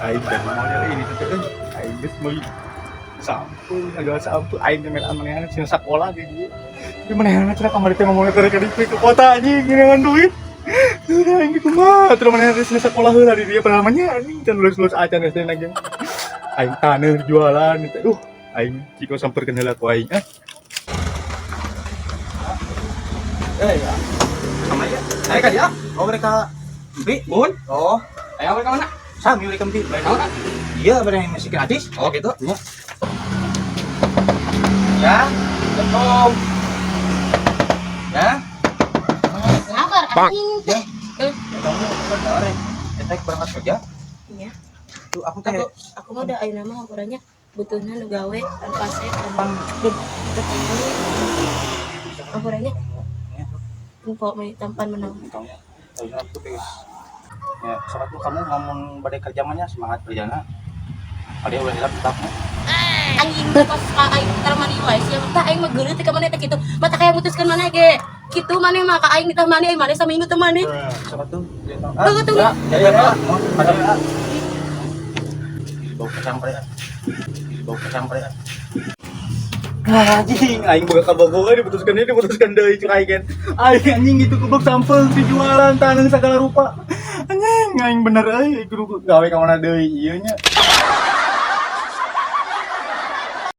Aing dan mau ini teh euy. Aing geus meuli sampeu, ngajual sampeu, aing teh mere manehna cenah sakola di dieu. Tapi manehna cenah kamari teh ngomongna teh rek ke kota, anjing, ngeunaan duit. Udah, aing kumaha? Terus manehna teh cenah sakola heula di dieu pengalamannya, anjing, can lulus-lulus acan SD lagi. Aing taneuh jualan teh. Duh, aing ciko samperkeun heula ku aing ah. Eh, ya. Sama ya. Saya kan ya. Oh, mereka Empi, Bun, Oh, ayo mereka mana? Sami mereka Empi. Tahu kan? Iya, mereka yang masih gratis. Oh gitu. Iya. Ya, Assalamualaikum. Ya. Sabar anjing. Ya. Eh, Kamu benar ya. Kita berangkat kerja. Iya. Tuh aku teh Aku mah udah ayeuna mah hampuranya butuhna nu gawe anu pasek pan anu hampuranya info mah tampan menang. Kamu. Tahu aku teh. Ya, sobat tuh kamu ngomong badai kerja mah nya, semangat kerjana. Ada ulah hilap tetapnya. Anjing, kos ka aing tar mani wae sia tah, aing mah geuleuh teh ka maneh teh kitu. Mata kaya mutuskeun maneh ge. Kitu maneh mah ka aing nitah maneh, aing maneh saminggu teu maneh. Sobat tuh. Tunggu, tunggu. Ya, ya, ya. Mau pada ya. Bau kacang pada. Bau kacang pada. Anjing, aing boga kabogoh diputuskeun deui, diputuskeun deui cek aing kan. Aing anjing itu goblok sampeu dijualan taneuh segala rupa. Anjing, aing bener euy, kudu gawe ka mana deui ieu nya.